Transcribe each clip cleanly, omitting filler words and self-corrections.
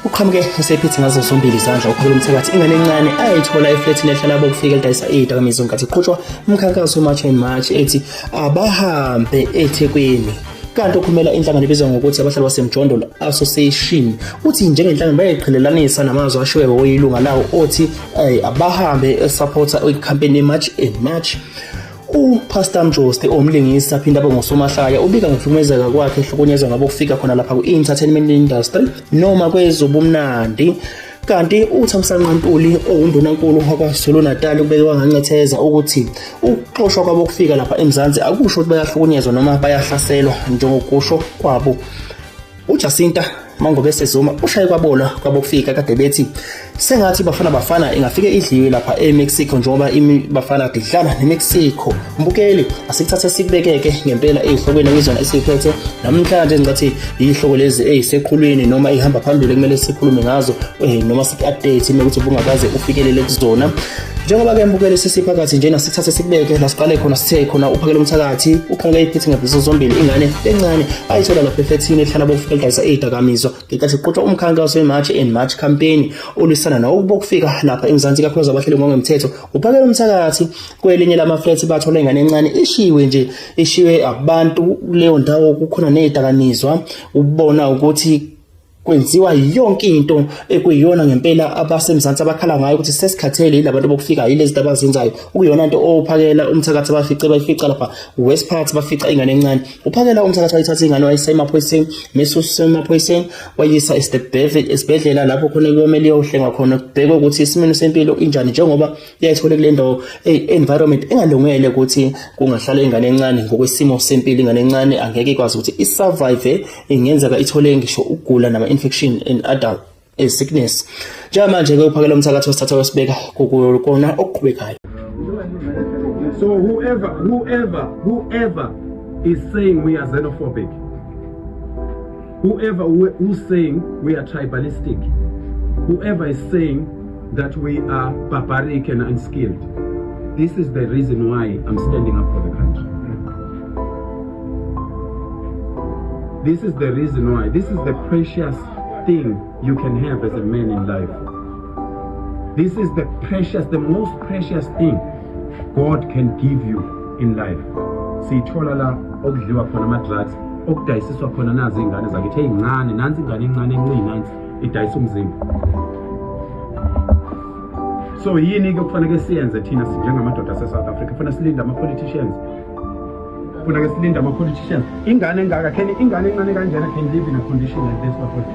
Uqhamuke esephethe ngazo zombili izandla uphakela umthakathi ingane encane ayithola eflethini ehlala bokufika elidayisa izidakamizwa ngenkathi kuqhutshwa umkhankaso weMarch and March ethi abahambe eThekwini. Kanti okhulumela inhlangano ebizwa ngokuthi abahlali basemjondolo association uthi njengenhlangano bayayiqhelelanisa namazwi ashiwe oyilunga lawo othi abahambe esupporta i-campaign yeMarch and March. UPastor Mjosti owumlingisi aphinde abe ngusomahlaya ubika ngokuhlukumezeka kwakhe ehlukunyezwa ngabokufika khona lapha ku-entertainment industry noma kwezobumnandi. Kanti uThamsanqa Ntuli owundunankulu wakwaZulu-Natal ubeke wangancetheza ukuthi ukuxoshwa kwabokufika lapha eMzansi akusho ukuthi bayahlukunyezwa noma bayahlaselwa njengokusho kwabo. UJacinta Mangobese Zuma ushaye kwabola kwabokufika kade bethi sengathi Bafana Bafana ingafike idliwe lapha eMexico njengoba iBafana kade idlala neMexico. Mbukeli, asikuthathe sikubekeke ngempela ezihlokweni okuyizona esiyiphethe namhlanje. Ngicathi yihloko lezi eziseqhulwini noma ihamba phambili kumele sikhulume ngazo noma siku-update uma ukuthi ubungakaze ufikelele kuzona. Njengoba-ke mbukeli sesiphakathi njena, sithathe sikubeke la siqale khona, sithe khona uphakele umthakathi uqhamuke iphethe ngabhiso zombili ingane encane ayithola lapha eflethini ehlala bokufika elidayisa izidakamizwa ngenkathi kuqhutshwa umkhankaso weMarch and March campaign olwisana nawokufika lapha eMzansi ikakhulukazi abahleli ngokungemthetho. Uphakele umthakathi kwelinye lamaflethi bathola ingane encane ishiwe nje, ishiwe abantu kuleyo ndawo, kukhona nezidakamizwa. Ubona ukuthi kwenziwa yonke into ekuyiyona ngempela abasemzansi abakhala ngayo ukuthi sesikhathele yilabantu bokufika yilezi zinto abazenzayo, okuyiyona nto ophakela umthakathi abafice bayifica lapha West Park, bafica ingane encane. Uphakela umthakathi wayithatha ingane wayisa emaphoyiseni, mesusa emaphoyiseni wayisa esibhedlela lapho khona kuyomele iyohlengwa khona, kubhekwe ukuthi isimilo sempilo injani njengoba yayithole kule ndawo environment engalungele ukuthi kungahlala ingane encane. Ngokwesimo sempilo ingane encane angeke ikwazi ukuthi isurvive, ingenzeka ithole ngisho ukugula nama-infection and other sickness. Njengamanje-ke uphakela umthakathi wasithatha wasibeka kukona okuqhubekayo. So whoever is saying we are xenophobic, whoever who's saying we are tribalistic, whoever is saying that we are barbaric and unskilled, this is the reason why I'm standing up for the country. This is the reason why. This is the precious thing you can have as a man in life. This is the most precious thing God can give you in life. Siyithola la okudliwa khona ama-drugs, okudayisiswa khona nazi iy'ngane zakithi ey'ncane, nansi ingane encane encinci nansi idayisa umzimba. So yini-ke okufanele siyenze thina njengamadoda ase-South Africa? Kufanele silinde ama-politicians, kufanele silinde ama-politicians. Ingane engaka, can ingane encane kanjena can live in a condition like this, bafowethu?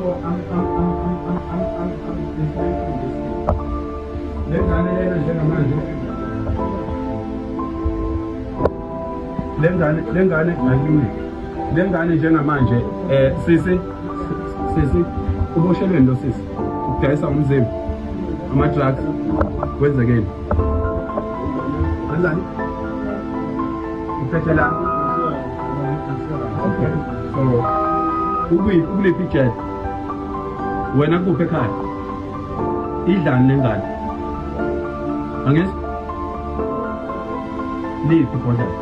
So I'm dismantling this thing. Le ngane lena njengamanje, le ngane ayilungi. Le ngane njengamanje, sisi, uboshelweni lo sisi ukudayisa umzimba, ama-drugs, kwenzekeni? Kanjani uphethe la? Okay, so ukuyiphi, ukuliphi ijele wena? Kuphi ekhaya? Idlani lengane? Angizwa liphi ibhodlela?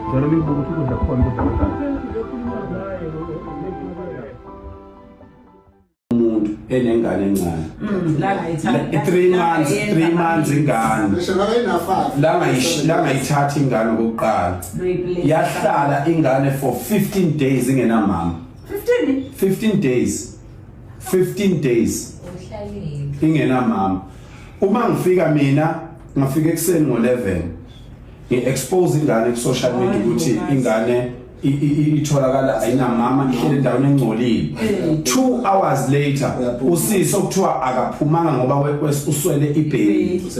Ngicela ningibuke ukuthi ukudla kukhona, ukudla kwengane. Umuntu enengane encane, 3 months, 3 months ingane. Ngisho ngakayina-5. Langayithatha ingane okokuqala, yahlala ingane for 15 days ingenamama. 15? 15 days, 15 days ingenamama. Uma ngifika mina, ngafika ekuseni ngo-11, ngi-expose ingane ku-social media ukuthi ingane itholakala ayinamama, ihleli endaweni engcolile. 2 hours later usisi okuthiwa akaphumanga ngoba uswele ibheyili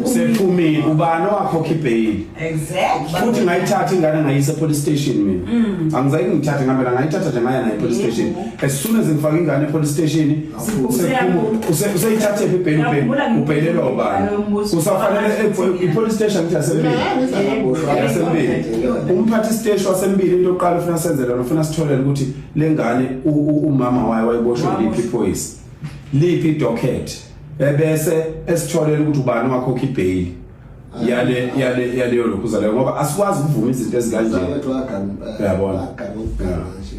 sephumile. Ubani owakhokha ibheyili? Exactly. Futhi ngayithatha ingane ngayisa e-police station. Mina angizange ngithathe ngambela, ngayithatha nje ngaya nayo e-police station. As soon as ngifaka ingane e-police station, sephuma. Useyithathe phi ibheyili? Ubheyilelwa ubani? Usafanele i-police station ngithi yasembili, yasembili. Umphathi siteshi wasembili, into yokuqala ufuna senzele lona, ufuna sitholele ukuthi le ngane umama wayo wayiboshwe liphi iphoyisa, liphi idocket, ebese esitholele ukuthi ubani wakhokha ibheyili. Yale yale yaleyo lokhuza leyo, ngoba asikwazi ukuvuma izinto ezikanje. Zakwethu waganga Uyabona. waganga ukuganga nje.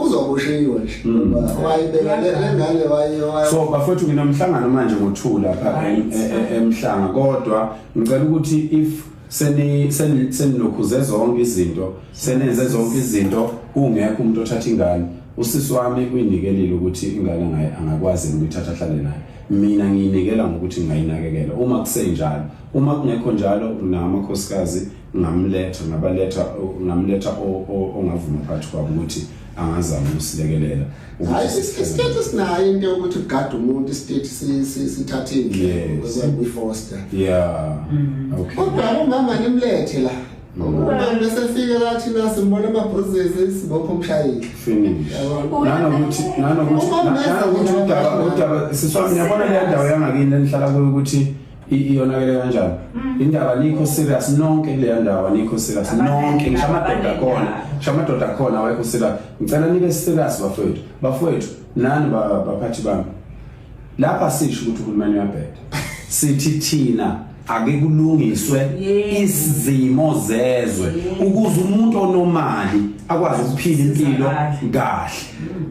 Uzoboshiwa nje ngoba wayibeka le ngane waye So bafowethu, nginomhlangano manje ngo2 lapha eMhlanga, kodwa ngicela ukuthi if seni senilokhuze zonke izinto, senenze zonke izinto, kungekho umuntu othatha ingane, usisi wami uyinikelile ukuthi ingane ngaye angakwazi ukuyithatha ahlale naye. Mina ngiyinikela ngokuthi ngingayinakekela uma kusenjalo. Uma kungekho njalo, nginamakhosikazi, ngamletha, ngabaletha, ngamletha ongavuma phakathi kwabo ukuthi angazama ukusilekelela ukuthi Hayi, i-state sinayo into yokuthi ugade umuntu, i-state sithathe indlela kwi-foster. Kodwa umama nimlethe la. Uma bese fike la, thina simbona ama-bruises, sibopha umshayeli. Finish. Yabona? Nanokuthi Uma nanokuthi udaba siswami, ngiyabona le ndawo yangakini enihlala kuyo ukuthi iyonakele kanjani. Indaba nikho serious nonke kuleya ndawo, nikho serious nonke, ngisho amadoda khona, ngisho amadoda khona awekho serious. Ngicela nibe serious bafowethu, bafowethu nani baphathi bami lapha. Sisho ukuthi uhulumeni uyabheda, sithi thina ake kulungiswe izimo zezwe ukuze umuntu onomali akwazi ukuphila impilo kahle.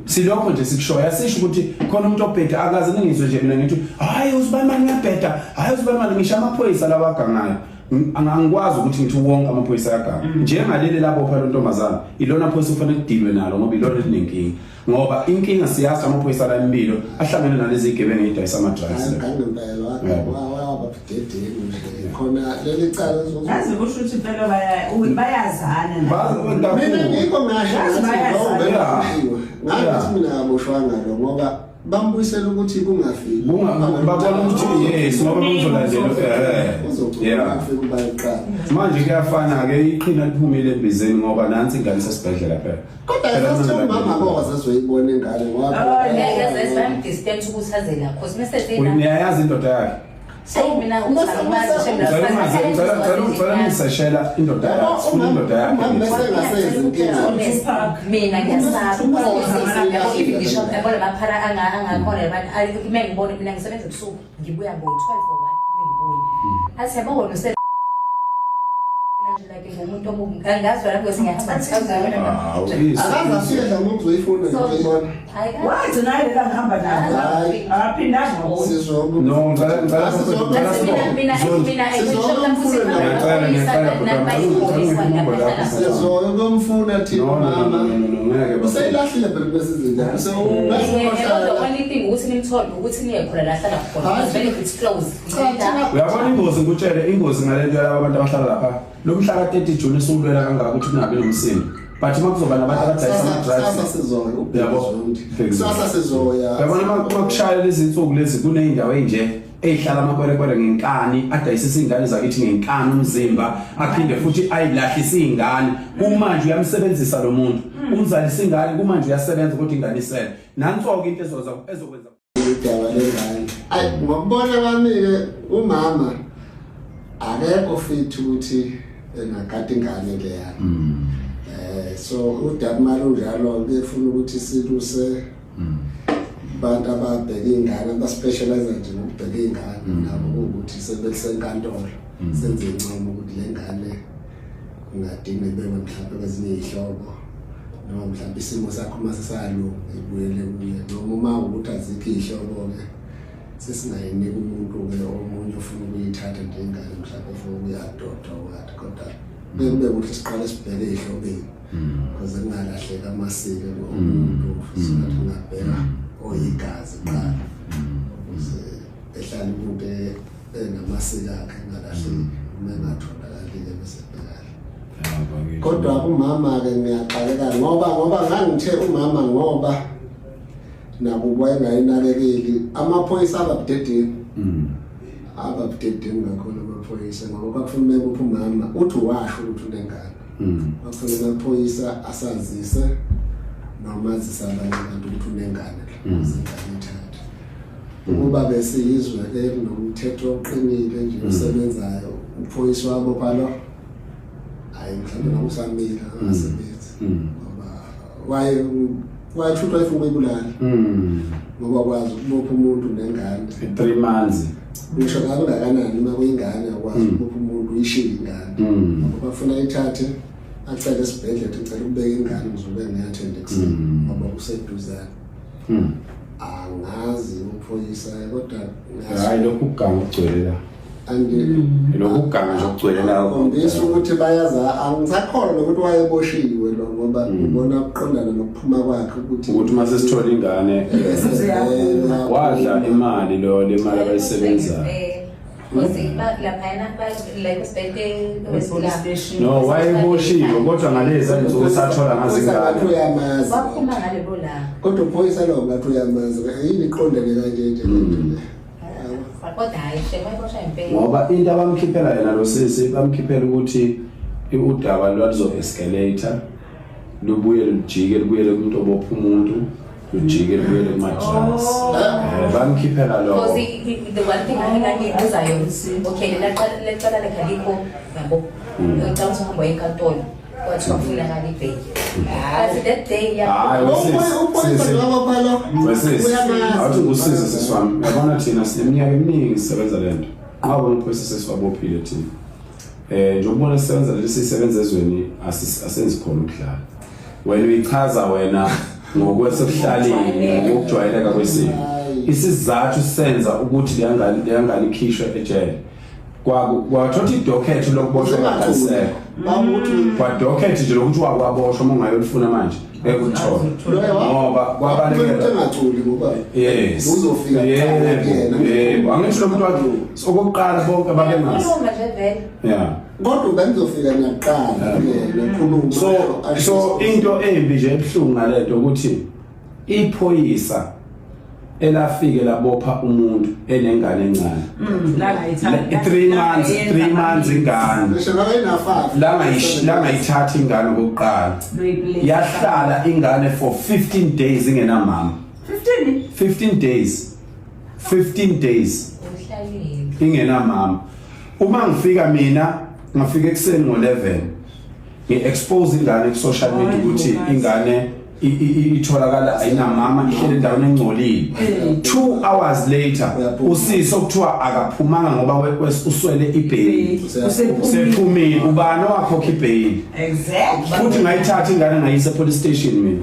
Silokho nje sikushoya, sisho ukuthi khona umuntu obheda. Akaze ningizwe nje mina ngithi hayi, uzibani mani uyabheda, hayi, uzibani mani. Ngisho amaphoyisa lawa agangayo, angikwazi ukuthi ngithi wonke amaphoyisa ayaganga. Njengaleli labopha lo ntombazana, ilona phoyisa ufanele kudilwe nalo ngoba ilona elinenkinga, ngoba inkinga siyazi amaphoyisa la empilo ahlangene nalezi zigebengu ey'dayisa ama-drugs. Hayi, ngangempela. Yabo. Waba budedengu nje khona leli cala. Yazi, kusho ukuthi impela bayazana nabo. Mina ngikho ngasho Yazi ngathi bayazana. lo bengaboshiwe, ngathi mina akaboshwanga lo ngoba bambuyisela ukuthi kungafiki. Babona ukuthi yes, ngoba kuzolandela Uzogcina kufika ubayiqala. Manje kuyafana-ke, iqhina liphumile embizeni ngoba nansi ingane sesibhedlela phela. Kodwa esasithe umama akoze azoyibona ingane ngoba Oh, Ngeke zeze bayam-distance ukuthi aze la, cause mase sena. Niyayazi indoda yakhe? Ayi, mina ukuthi angimazi shem. Ngicela ningiseshela indoda yakhe, sifuna indoda yakhe. Umama bese ngasezinkinga. Mina ngiyasaba yabo, even ngisho yabona maphara angakhona yabantu, uma ngibona mina ngisebenza ebusuku, ngibuya ngo-12 or 1, mengibuya athi yabo wona use nje like ngumuntu omubi, angazi wena because ngiyahamba. Hawu, iso. Akaze afike dlama ukuzoyifuna nje uyibona. Wagcina lela ngihamba nabo. Hayi. Akaphindanga wabuya. Sizoku No, ngicela ngicela Mina mina Sizokumfuna thina. No, no, no, mama. no, no, no, ngeke bafowethu. Useyilahlile phela bese izinto. The only thing ukuthi nimthole ukuthi niye khona la ahlala khona, vele it's close. Uyabona ingozi, ngikutshele ingozi ngalento yalaba abantu abahlala lapha. Lo mhla ka-30 June esiwulwela kangaka ukuthi kungabi nomsindo, but uma kuzoba nabantu abadayisa Sasa ama-drugs sizoya. Yabo. Sasa sizoya. Uyabona uma kushaya lezi nsuku lezi, kuney'ndawo ey'nje ey'hlala amakwerekwere ngenkani, adayisisa iy'ngane zakithi ngenkani umzimba, aphinde futhi ayilahlise iy'ngane. Kumanje uyamsebenzisa lo muntu, umzalisa ingane, kumanje uyasebenza kodwa ingane isele. Nanso-ke into ezokwenza Udaba lengane. Ayi, ngokubona kwami-ke, umama akekho fit ukuthi engagada ingane leyana. So udaba malunjalo kuyefuna ukuthi siluse abantu ababheka ingane, aba-specialize nje ngokubheka ingane nabo, kuwukuthi sebelisenkantolo, senze incomo ukuthi le ngane ingadinga ibekwe mhlawumbe kwezinye iy'hlobo, noma mhlawumbe isimo sakho uma sesalunga ibuyele kuye, noma uma ukuthi azikho iy'hlobo-ke sesingayinika umuntu-ke omunye ofuna ukuyithatha nje ingane, mhlawumbe ofuna ukuyi-adopta what. Kodwa bekube kuhle siqale sibheke ey'hlobeni ukuze kungalahleki amasiko omuntu, singathi ungabheka oyigazi kuqala ukuze ehlale umuntu enamasiko akhe, engalahleki. Uma engatholakali-ke bese bhekale. Kodwa umama-ke ngiyaxakeka ngoba ngangithe umama, ngoba nakubo engayinakekeli, amaphoyisa ababudedengu, ababudedengu kakhulu amaphoyisa, ngoba kwakufuneka ukuthi umama uthi washo ukuthi unengane, kwakufuneka amaphoyisa asazise noma azise abanye abantu ukuthi unengane la, ukuze ingane ithathe. Ukuba besiyizwe-ke kunomthetho oqinile nje osebenzayo, uphoyisa wabopha lo, hayi, mhlawumbe noma usamile angasebenzi ngoba waye Wathi uthi wayefuna ukuyibulala. Ngoba kwazi ukubopha umuntu nengane. 3 months. Ngisho ngabe ngakanani uma kuyingane akwazi ukubopha umuntu uyishiye ingane. Ngoba bafuna ithathe acele esibhedlela ethi ngicela ukubeka ingane ngizobe ngiyathenda ekuseni ngoba useduzane. Angazi uphoyisa kodwa ngazi Hayi, lokhu kuganga okugcwele la. andi Lokhu kuganga nje okugcwele la. Khombisa ukuthi bayaza, angisakholwa nokuthi wayeboshiwe lo, ngoba ubona ukuqondana nokuphuma kwakhe ukuthi Ukuthi uma sesithola ingane wadla imali lo, le mali abayisebenzayo. Police station. No, wayeboshiwe kodwa ngalezi nsuku sathola ngazo Ngathi ingane. uyamazi. Waphuma ngalelo langa. Kodwa uphoyisa lo ngathi uyamazi, yini iqondene kanje nje lento le? Kodwa hhayi shame, wayeboshwa impela. Ngoba into abamkhiphela yena lo sisi, bamkhiphela ukuthi udaba lwaluzo escalate, lubuye lujike lubuyele kumuntu obopha umuntu, lujike lubuyele kuma-drugs. Bamkhiphela Because lokho. the one thing engangiyibuzayo, okay, lecala lakhe alikho, yabo, ngicabanga ukuthi uhamba enkantolo, kwathiwa kufunakala ibheyili, but that day Hayi, wesisi, Uphoyisa sisi. lwabapha lo Wesisi, uyamazi. awuthi ngikusize sisi wami. Uyabona thina sineminyaka eminingi sisebenza le nto. Nqaba amaphoyisa sesiwabophile thina. Njengoba sisebenza lesi sisebenza ezweni, asenzi khona ukudlala. Wena uyichaza wena ngokwesekuhlaleni, ngokujwayeleka kwesimo. Isizathu senza ukuthi leyangane ikhishwe ejele. Kwathothi idocket lokuboshwa kwakalisekho. Bakuthi Kwadocket nje lokuthi wakwaboshwa, uma ungayolifuna manje ngeke ulithole. Ngoba kwabalekela. Engaculi ngoba Yes. uzofika Yebo, kuyena. yebo. Angisho lo muntu wathi okokuqala bonke babengazi. Khuluma nje vele. Yeah. Kodwa bengizofika naqala kuyena khuluma. So into embi nje ebuhlungu ngalento ukuthi iphoyisa elafike labopha umuntu enengane encane. 3 months, 3 months ingane. Ngisho ngabe ina-5. Langayithatha ingane okokuqala. Yahlala ingane for 15 days ingenamama. 15. 15 days. 15 days. Uhlalile. Ingenamama. Uma ngifika mina, ngafika ekuseni ngo11, ngi-expose ingane ku social media ukuthi ingane itholakala ayinamama, ihlele endaweni engcolile. 2 hours later usisi okuthiwa akaphumanga ngoba uswele ibheyili usephumile. Ubani owakhokha ibheyili? Exactly. Futhi ngayithatha ingane ngayisa police station mina.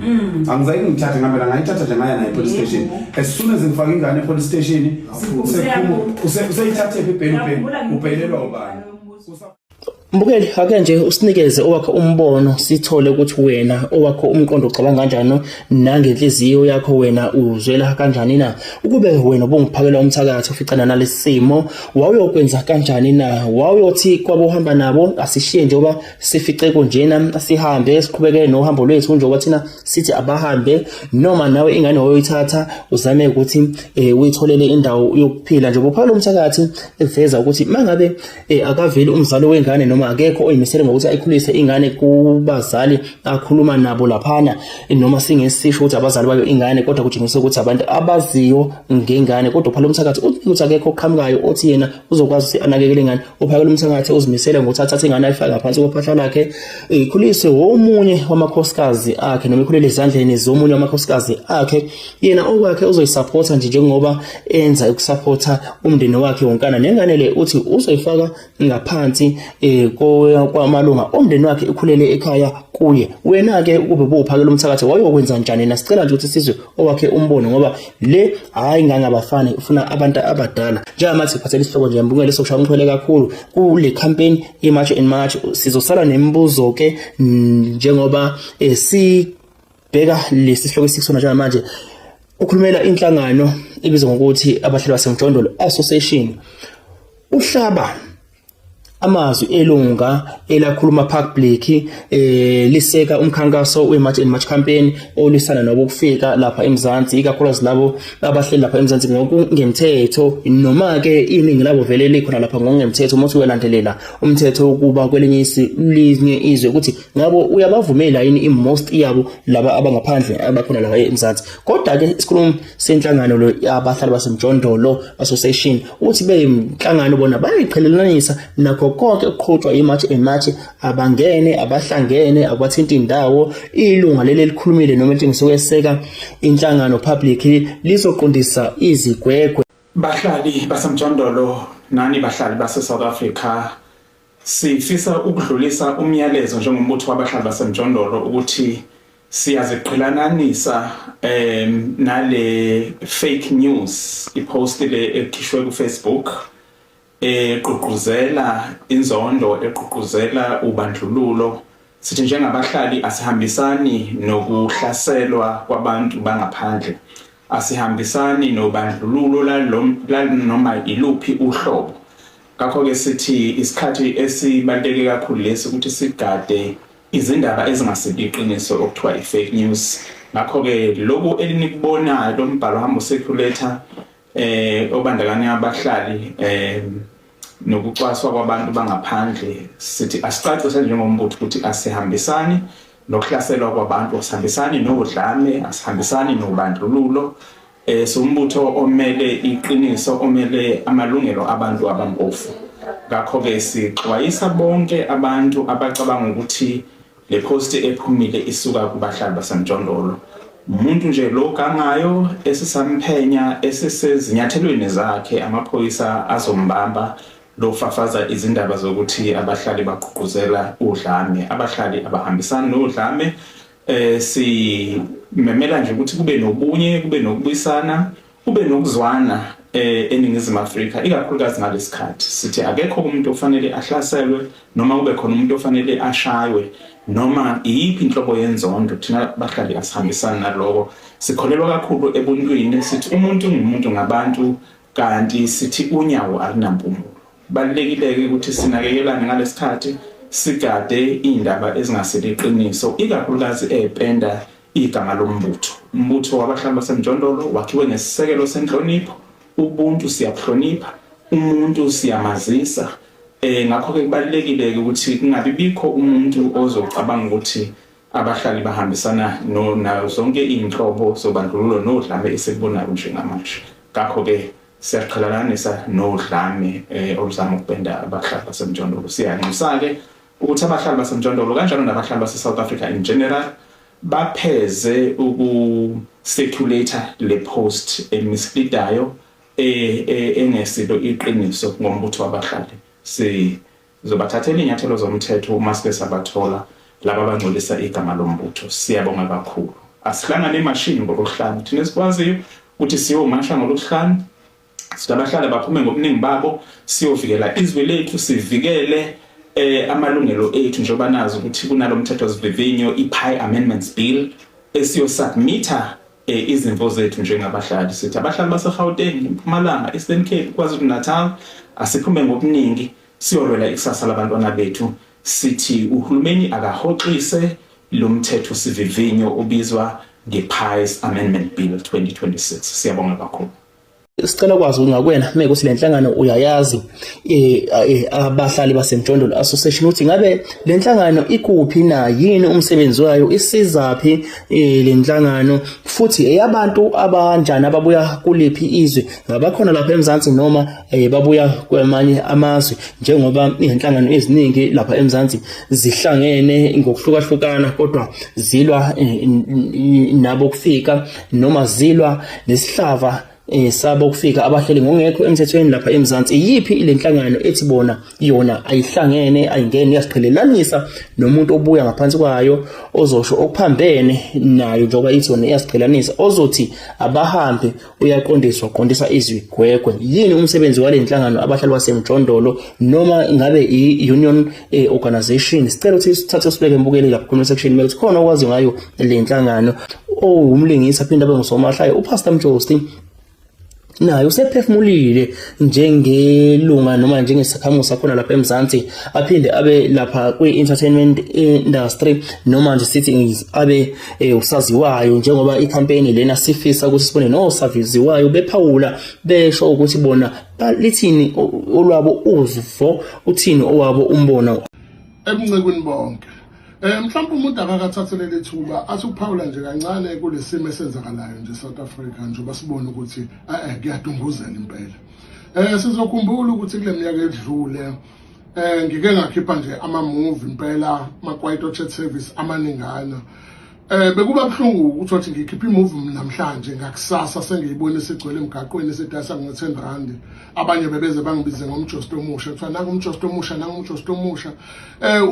Angizange ngithathe ngihambela, ngayithatha nje ngaya nayo police station. As soon as ngifaka ingane e-police station, sephuma useyithathe ibheyili, ubheyilelwa ubani? Mbukeli, ake nje usinikeze owakho umbono, sithole ukuthi wena owakho umqondo ucabanga kanjani, nangenhliziyo yakho wena uzwela kanjani na. Ukube wena ubungiphakela umthakathi uficana nalesi simo, wawuyokwenza kanjani na? Wawuyothi kwabo uhamba nabo asishiye njengoba sifice kunjena, sihambe siqhubeke nohambo lwethu njengoba thina sithi abahambe, noma nawe ingane oyoyithatha uzame ukuthi uyitholele indawo yokuphila? Njengoba uphakela umthakathi eveza ukuthi mangabe akaveli umzali wengane noma akekho oyimisele ngokuthi ayikhulise ingane kubazali akhuluma nabo laphana, noma singesisho ukuthi abazali bayo ingane, kodwa kutshengisa ukuthi abantu abaziyo ngengane, kodwa uphakela umthakathi uthi ukuthi akekho oqhamukayo othi yena uzokwazi ukuthi anakekele ingane. Uphakela umthakathi uzimisele ngokuthi athathe ingane ayifake ngaphansi kophahla lakhe, ikhuliswe omunye wamakhosikazi akhe, noma ikhulele ezandleni zomunye wamakhosikazi akhe. Yena okwakhe uzoyisupporta nje njengoba enza ukusupporta umndeni wakhe wonkana, nengane le uthi uzoyifaka ngaphansi kwamalunga omndeni wakhe, ikhulele ekhaya kuye. Wena ke ukube buphakela umthakathi wayokwenza njani na? Sicela nje ukuthi sizwe owakhe umbono, ngoba le hayi ngangabafana, ufuna abantu abadala. Njengamanje siphathele isihloko nje mbukele sokushaya umxhwele kakhulu kule campaign ye-March and March. Sizosala nemibuzo ke njengoba sibheka lesi sihloko esikusona njengamanje. Ukhulumela inhlangano ebizwa ngokuthi Abahlali Basemjondolo Association, uhlaba amazwi elunga elakhuluma public liseka umkhankaso we-March and March campaign olwisana nobokufika lapha eMzansi, ikakhulukazi labo abahleli lapha eMzansi ngokungemthetho, noma ke iningi labo vele likhona lapha ngokungemthetho. Uma uthi uyalandelela umthetho wokuba kwelinye linye izwe ukuthi ngabo uyabavumela yini i-most yabo laba abangaphandle abakhona lapha eMzansi, kodwa ke isikhulumo senhlangano lo Abahlali Basemjondolo Association uthi beyinhlangano bona bayayiqhelelanisa nakho. Nakho konke okuqhutshwa iMarch and March, abangene, abahlangene, abathinta indawo. Ilunga leli elikhulumile noma elitshengisa ukweseka inhlangano public lizoqondisa izigwegwe. Bahlali baseMjondolo nani bahlali base South Africa, sifisa ukudlulisa umyalezo njengombutho wabahlali baseMjondolo ukuthi siyaziqhelananisa nale fake news, ipost le ekhishwe ku Facebook egqugquzela inzondo, egqugquzela ubandlululo. Sithi njengabahlali asihambisani nokuhlaselwa kwabantu bangaphandle, asihambisani nobandlululo noma iluphi uhlobo. Ngakho-ke sithi isikhathi esibaluleke kakhulu lesi ukuthi sigade izindaba ezingasilo iqiniso, okuthiwa i-fake news. Ngakho-ke lokhu elinikubonayo, lo mbhalo hamba ucirculator obandakanya abahlali nokucwaswa kwabantu bangaphandle, sithi asicacise njengombutho ukuthi asihambisani nokuhlaselwa kwabantu, asihambisani nodlame, asihambisani nobandlululo. Siwumbutho omele iqiniso, omele amalungelo abantu abampofu. Ngakho-ke sixwayisa bonke abantu abacabanga ukuthi le post ephumile isuka kubahlali baseMjondolo. Umuntu nje lo gangayo esisamphenya, esisezinyathelweni zakhe, amaphoyisa azombamba lofafaza izindaba zokuthi abahlali bagqugquzela udlame. Abahlali abahambisani nodlame. Simemela nje ukuthi kube nobunye, kube nokubuyisana, kube nokuzwana eNingizimu Afrika, ikakhulukazi ngalesikhathi. Sithi akekho umuntu ofanele ahlaselwe noma kube khona umuntu ofanele ashaywe noma iyiphi inhlobo yenzondo. Thina bahlali asihambisani naloko, sikholelwa kakhulu ebuntwini. Sithi umuntu ngumuntu ngabantu, kanti sithi unyawo alunampumulo. Balulekile-ke ukuthi sinakekelane ngalesikhathi, sigade iy'ndaba ezingasilo iqiniso, ikakhulukazi ey'penda igama lombutho. Umbutho wabahlali baseMjondolo wakhiwe ngesisekelo senhlonipho, ubuntu siyabuhlonipha, umuntu siyamazisa. Ngakho-ke kubalulekile-ke ukuthi kungabi bikho umuntu ozocabanga ukuthi abahlali bahambisana no nazo zonke iy'nhlobo zobandlululo nodlame esikubonayo njengamanje. Ngakho-ke siyaqhelalanisa nodlame oluzama ukupenda abahlali baseMjondolo. Siyanxusa-ke ukuthi abahlali baseMjondolo kanjalo nabahlali base-South Africa in general bapheze uku-circulate le post emisleadayo, engesilo iqiniso ngombutho wabahlali. Sizobathathela iy'nyathelo zomthetho uma sike sabathola laba abangcolisa igama lombutho. Siyabonga kakhulu. Asihlangane emashini ngolwesihlanu. Thina esikwaziyo ukuthi siyomasha ngolwesihlanu, sithi abahlali baphume ngobuningi babo, siyovikela izwe lethu, sivikele amalungelo ethu, njengoba nazi ukuthi kunalo mthetho sivivinyo i-PIE Amendments Bill esiyosubmitha izimvo zethu njengabahlali. Sithi abahlali baseGauteng, Mpumalanga, Eastern Cape, KwaZulu Natal asiphume ngobuningi siyolwela ikusasa labantwana bethu. Sithi uhulumeni akahoxise lo mthetho sivivinyo obizwa nge-PIES Amendment Bill 2026. Siyabonga kakhulu. Sicela kwazi ngakwena mekuthi le nhlangano uyayazi, abahlali baseMjondolo Association, ukuthi ngabe le nhlangano ikuphi na, yini umsebenzi wayo, isizaphi le nhlangano, futhi eyabantu abanjani, ababuya kuliphi izwe, ngabakhona lapha eMzansi noma babuya kwamanye amazwe, njengoba izinhlangano eziningi lapha eMzansi zihlangene ngokuhlukahlukana kodwa zilwa nabo kufika noma zilwa nesihlava sabo kufika abahleli ngokungekho emthethweni lapha eMzansi. Iyiphi ile nhlangano ethi bona yona ayihlangene, ayingene, iyasiqhelelanisa nomuntu obuya ngaphansi kwayo ozosho okuphambene nayo, njengoba ithi yona iyasiqhelanisa, ozothi abahambe uyaqondiswa, qondisa izigwegwe? Yini umsebenzi wale nhlangano abahlali basemjondolo, noma ngabe i-union organization? Sicela ukuthi sithathe usibeke embukeli lapha comment section ukuthi khona okwazi ngayo le nhlangano. Owumlingisi aphinde abe ngusomahlaya uPastor Mjosti naye usephefumulile njengelunga noma njengesakhamuzi sakhona lapha eMzansi, aphinde abe lapha kwi-entertainment industry, noma nje sithi abe usaziwayo, njengoba icampaign lena sifisa ukuthi sibone nosaziwayo bephawula, besho ukuthi bona lithini olwabo uvo, uthini owabo umbono. Ebuncekwini bonke, mhlawumbe umuntu akakathathe leli thuba athi ukuphawula nje kancane kulesimo esenzakalayo nje South Africa, njengoba sibona ukuthi kuyadunguzela impela. Sizokhumbula ukuthi kule minyaka edlule Ngike ngakhipha nje ama movie impela makwaito chat service amaningana. Bekuba buhlungu ukuthi wathi ngikhipha imovie namhlanje, ngakusasa sengiyibona isigcwele emgaqweni sidayisa ngo-10 rand. Abanye bebeze bangibize ngomjosto omusha, kuthiwa nangu umjosto omusha, nangu umjosto omusha.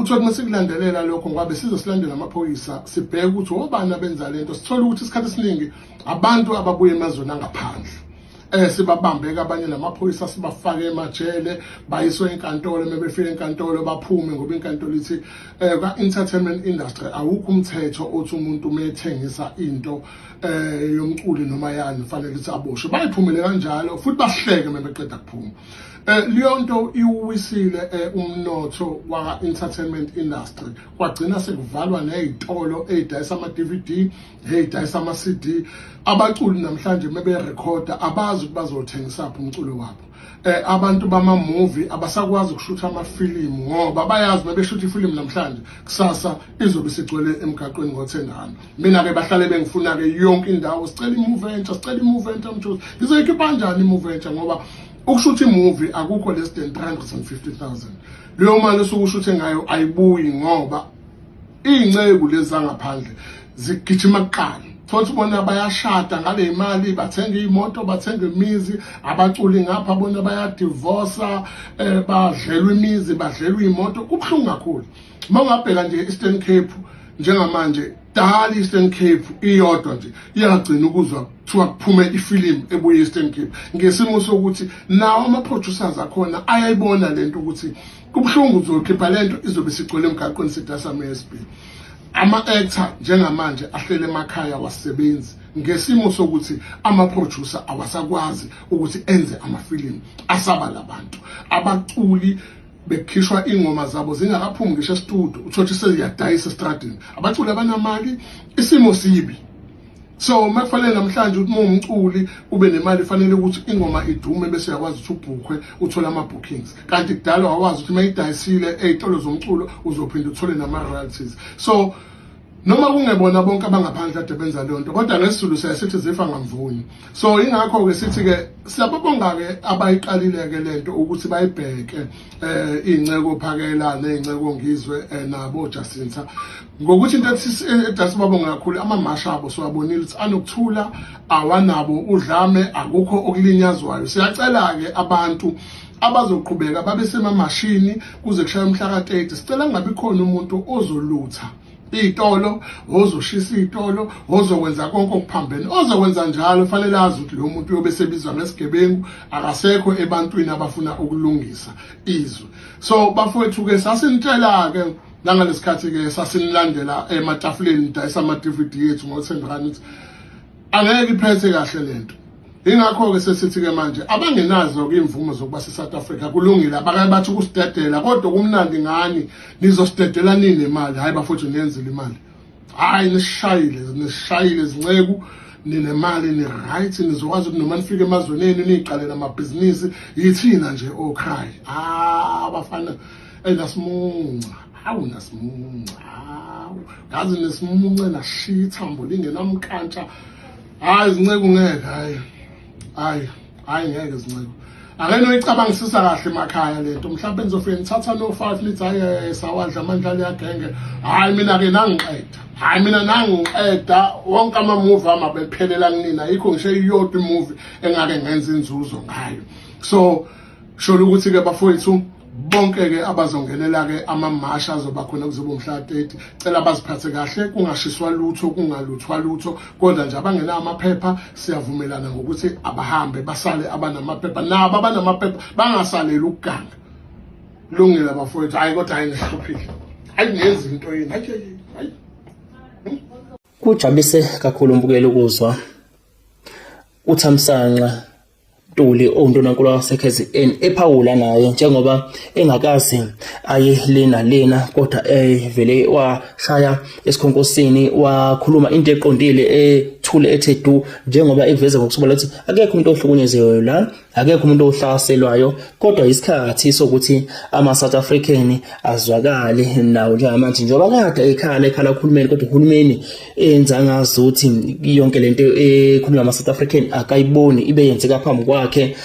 Uthi uma sikulandelela lokho, ngoba besize silandela amaphoyisa sibheke ukuthi obani abenza lento, sithola ukuthi isikhathi esiningi abantu ababuya emazweni angaphandle. Sibabambeka abanye namaphoyisa, sibafake emajele, bayiswe enkantolo. Mebefika enkantolo baphume, ngoba inkantolo ithi ka entertainment industry awukho umthetho othi umuntu umethengisa into yomculi noma yani fanele ukuthi aboshwe. Bayiphumele kanjalo futhi bahleke mebeqeda kuphuma. Leyo nto iwisile umnotho wa entertainment industry, kwagcina sekuvalwa nezitolo ezidayisa ama DVD, ezidayisa ama CD. Abaculi namhlanje meberekhoda abazi ukuthi bazothengisaphi umculo wabo. Abantu bama movie abasakwazi ukushutha amafilimu, ngoba bayazi mebeshutha ifilimu namhlanje, kusasa izobe isigcwele emgaqweni ngo-10 rand. Mina ke bahlale bengifuna ke yonke indawo, sicela imovie entsha, sicela imovie entsha mthuzi. Ngizoyikhipha kanjani imovie entsha, ngoba ukushutha imovie akukho less than 350,000. Leyo mali osuke ushuthe ngayo ayibuyi, ngoba iy'nceku lezi zangaphandle zigijima kuqala. Thothi bona bayashada ngale mali, bathenga iy'moto, bathenga imizi. Abaculi ngapha bona bayadivosa, badlelwa imizi, badlelwa iy'moto. Kubuhlungu kakhulu. Uma ungabheka nje Eastern Cape njengamanje, dala Eastern Cape iyodwa nje iyagcina ukuzwa kuthiwa kuphume ifilimu ebuye Eastern Cape, ngesimo sokuthi nawo ama-producers akhona ayayibona lento ukuthi kubuhlungu, uzokhipha lento izobe sigcwele emgaqweni sidasa ama-SB. Ama-actor njengamanje ahlele emakhaya, wasebenzi, ngesimo sokuthi ama-producer awasakwazi ukuthi enze amafilimu asaba labantu. Abaculi bekukhishwa ingoma zabo zingakaphumi ngisho estudio, uthole seziyadayisa estradini. Abaculi abanamali, isimo sibi. So makufanele namhlanje ukuthi uma umculi ube nemali, fanele ukuthi ingoma idume bese uyakwazi ukuthi ubhukhwe, uthole ama-bookings, kanti kudala wawazi ukuthi uma idayisile ey'tolo zomculo uzophinda uthole nama-royalties. So noma kungebona bonke abangaphandle kade benza leyo nto, kodwa ngesiZulu siyaye sithi zifa ngamvunye. So ingakho-ke sithi-ke siyababonga-ke abayiqalile-ke lento ukuthi bayibheke, iy'nceko Phakela ney'nceko Ngizwe, nabo Jacinta, ngokuthi into edasibabonga kakhulu, amamasha abo siwabonile ukuthi anokuthula, awanabo udlame, akukho okulinyazwayo. Siyacela-ke abantu abazoqhubeka babe semamashini kuze kushaye umhla ka-30, sicela kungabi khona umuntu ozolutha iy'tolo, ozoshisa iy'tolo, ozokwenza konke okuphambene. Ozokwenza njalo fanele azi ukuthi loyo muntu uyobe sebizwa ngesigebengu, akasekho ebantwini abafuna ukulungisa izwe. So bafowethu-ke, sasinitshela-ke nangalesikhathi-ke sasinilandela ematafuleni dayisa ama-DVD yethu ngo-10 rand ukuthi angeke iphethe kahle lento. Ingakho-ke sesithi-ke manje abangenazo-ke iy'mvumo zokuba se-South Africa kulungile, abake bathi ukusidedela, kodwa kumnandi ngani, nizosidedela nini imali? Hhayi bafowethu, niyenzile imali, hhayi nisishayile, nisishayile zinceku, ninemali, ni-right, nizokwazi ukuthi noma nifike emazweni enu niyiqalela amabhizinisi. Yithina nje ocry, ah bafana, enasimunca, hawu nasimunca, hawu ngazi nesimunce, nashiya ithambo lingenamkantsha. Hayi zinceku, ngeke, hayi hayi hayi, ngeke zinceku. Ake noyicabangisisa kahle emakhaya lento, mhlawumbe nizofike nithatha no-5 nithi hayi sawadla amandla leyagenge. Hhayi mina-ke nangiqeda, hhayi mina nangiqeda wonke amamuvi ami abephelela kunina, ayikho ngisho eyodwa imuvi engake ngenza inzuzo ngayo. So sholo ukuthi-ke bafowethu, bonke-ke abazongenela-ke amamasha azoba khona kuzoba umhla 30, cela baziphathe kahle, kungashiswa lutho, kungaluthwa lutho, kodwa nje abangenawo amaphepha siyavumelana ngokuthi abahambe, basale abanamaphepha. Nabo abanamaphepha bangasaleli ukuganga. Lungile bafowethu, hhayi kodwa hhayi nihluphile, hhayi nenza into yini, hayi hayi. Kujabulise kakhulu umbukeli ukuzwa uThamsanqa Ntuli owundunankulu wase-KZN ephawula naye, njengoba engakaze aye lena lena, kodwa evele washaya esikhonkosini wakhuluma into eqondile. ethule ethe du, njengoba eveza ngokusobala ukuthi akekho umuntu ohlukunyezeyo la, akekho umuntu ohlaselwayo, kodwa isikhathi sokuthi ama-South African azwakale nawo njengamanje, njengoba kade ekhala ekhala uhulumeni, kodwa uhulumeni enza ngazuthi yonke lento ekhulunywa ama-South African akayiboni ibe yenzeka phambi kwakhe.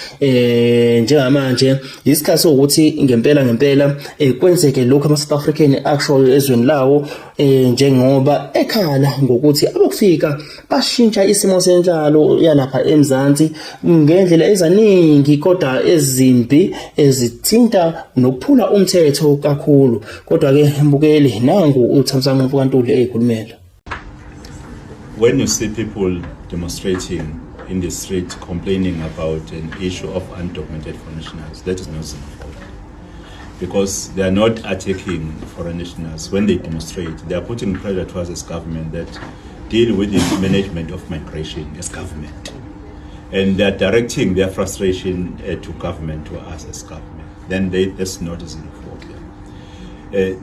Njengamanje isikhathi sokuthi ngempela ngempela kwenzeke lokhu ama-South African akushoyo ezweni lawo, njengoba ekhala ngokuthi abokufika bashintsha isimo senhlalo yalapha eMzansi ngendlela ezaningi kodwa ezimbi ezithinta nokuphula umthetho kakhulu. Kodwa-ke mbukeli, nangu uThamsanqa kaNtuli eyikhulumela. When you see people demonstrating in the street complaining about an issue of undocumented foreign nationals, that is not xenophobia. Because they are not attacking foreign nationals. When they demonstrate, they are putting pressure to us as government that deal with the management of migration as government. And they are directing their frustration to government, to us as government. Then that's not xenophobia.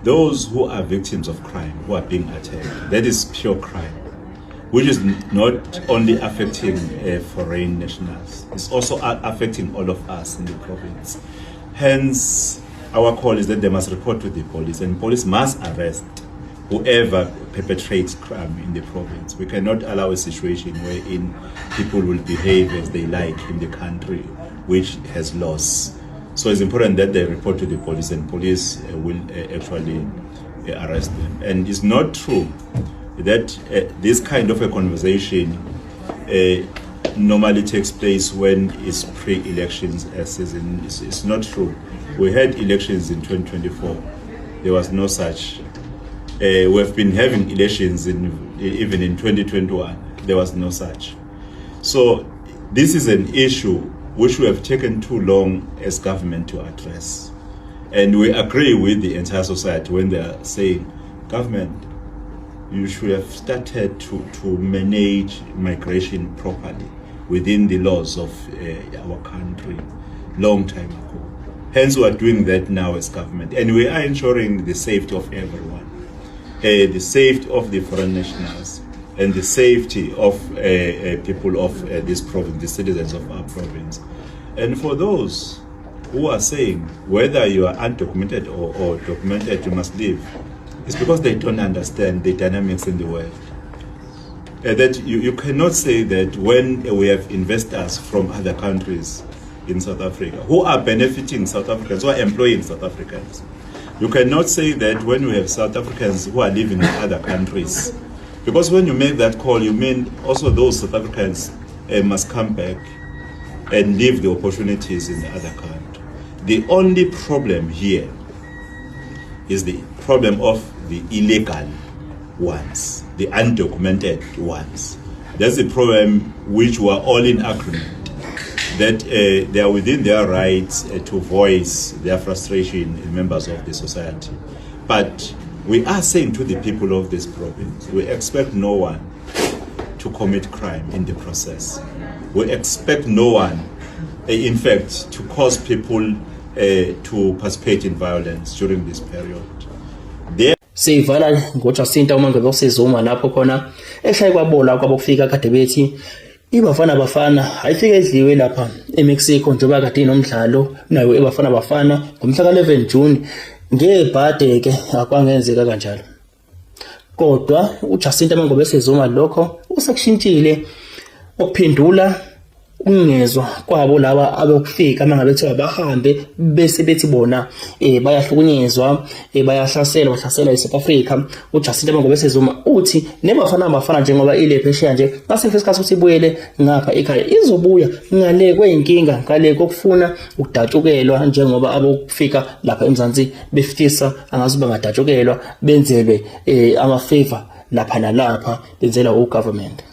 Those who are victims of crime, who are being attacked, that is pure crime, which is not only affecting foreign nationals, it's also affecting all of us in the province. Hence, our call is that they must report to the police, and police must arrest whoever perpetrates crime in the province. We cannot allow a situation wherein people will behave as they like in the country, which has laws. So it's important that they report to the police, and police will actually arrest them. And it's not true that this kind of a conversation normally takes place when it's pre-elections season. It's not true. We had elections in 2024. There was no such. We have been having elections even in 2021. There was no such. So this is an issue which we have taken too long as government to address. And we agree with the entire society when they are saying, government, you should have started to manage migration properly within the laws of our country long time ago. Hence, we are doing that now as government. And we are ensuring the safety of everyone, the safety of the foreign nationals, and the safety of people of this province, the citizens of our province. And for those who are saying whether you are undocumented or documented, you must leave, it's because they don't understand the dynamics in the world. That you cannot say that when we have investors from other countries in South Africa who are benefiting South Africans, who are employing South Africans. You cannot say that when we have South Africans who are living in other countries. Because when you make that call, you mean also those South Africans must come back and leave the opportunities in the other country. The only problem here is the problem of the illegal ones, the undocumented ones. That's the problem which we are all in agreement, that they are within their rights to voice their frustration in members of the society. But we are saying to the people of this province, we expect no one to commit crime in the process. We expect no one, in fact, to cause people to participate in violence during this period. There Sivala ngoJacinta uMangobese Zuma lapho khona ehlaye kwabola kwabokufika kade bethi iBafana Bafana ayifike edliwe lapha eMexico, njengoba kade inomdlalo nayo iBafana Bafana ngomhla ka-11 June. Ngebhade ke akwangenzeka kanjalo, kodwa uJacinta Mangobese Zuma lokho usekushintshile okuphendula ukungezwa kwabo laba abokufika mangabe kuthiwa bahambe, bese bethi bona bayahlukunyezwa, bayahlaselwa, bahlasela eSouth Africa. UJacinta Mangobese Zuma uthi neBafana Bafana njengoba ile phesheya nje, ngase isikhathi ukuthi ibuyele ngapha ekhaya, izobuya ngale kweyinkinga, ngale kokufuna ukudatshukelwa, njengoba abokufika lapha eMzansi befisa angazi bangadatshukelwa, benzelwe ama favor lapha nalapha, benzela ugovernment.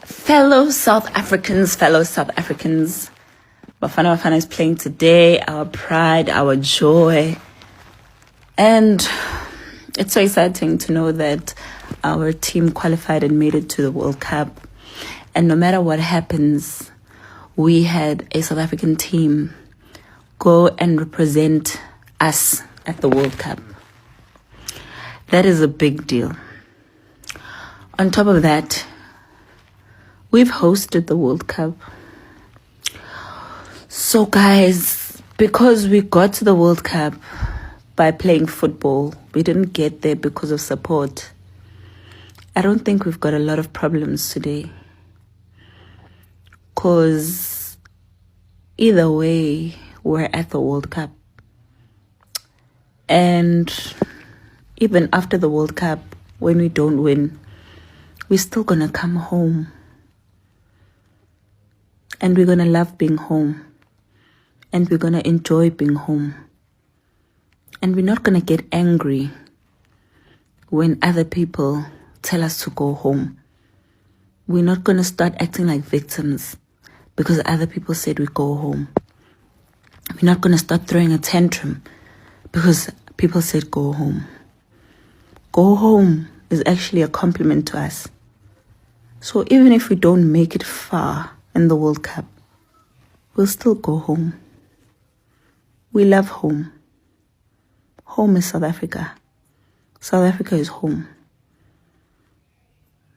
Fellow South Africans, fellow South Africans, Bafana Bafana is playing today, our pride, our joy. And it's so exciting to know that our team qualified and made it to the World Cup. And no matter what happens, we had a South African team go and represent us at the World Cup. That is a big deal. On top of that, We've hosted the World Cup. So, guys, because we got to the World Cup by playing football, we didn't get there because of support. I don't think we've got a lot of problems today. Because either way, we're at the World Cup. And even after the World Cup, when we don't win, we're still gonna come home. And we're gonna love being home. And we're gonna enjoy being home. And we're not gonna get angry when other people tell us to go home. We're not gonna start acting like victims because other people said we go home. We're not gonna start throwing a tantrum because people said go home. Go home is actually a compliment to us. So even if we don't make it far in the World Cup, we'll still go home. We love home. Home is South Africa. South Africa is home.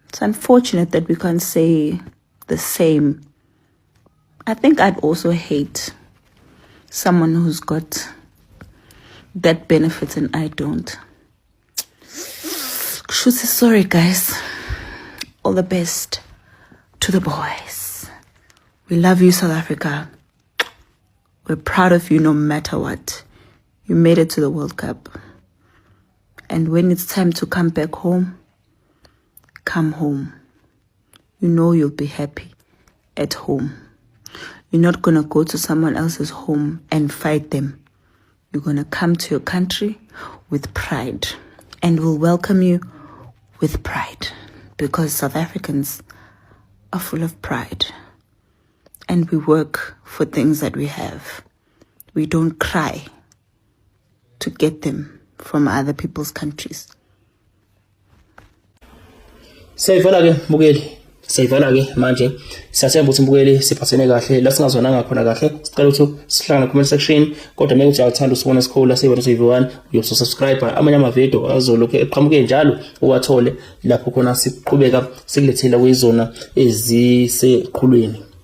It's unfortunate that we can't say the same. I think I'd also hate someone who's got that benefit and I don't. Kushuthi, sorry guys. All the best to the boys. We love you, South Africa. We're proud of you no matter what. You made it to the World Cup. And when it's time to come back home, come home. You know you'll be happy at home. You're not going to go to someone else's home and fight them. You're going to come to your country with pride, and we'll welcome you with pride because South Africans are full of pride and we work for things that we have. We don't cry to get them from other people's countries. Siyayivala ke mbukeli, siyayivala ke manje. Siyathemba ukuthi mbukeli siphathene kahle la singazwananga khona kahle. Sicela ukuthi sihlangane comment section, kodwa mekuthi awuthanda usibona sikhula sibona TV1 uyoso subscribe, amanye amavidiyo azolokhu eqhamuke njalo uwathole lapho khona siqhubeka sikulethela kuyizona eziseqhulwini.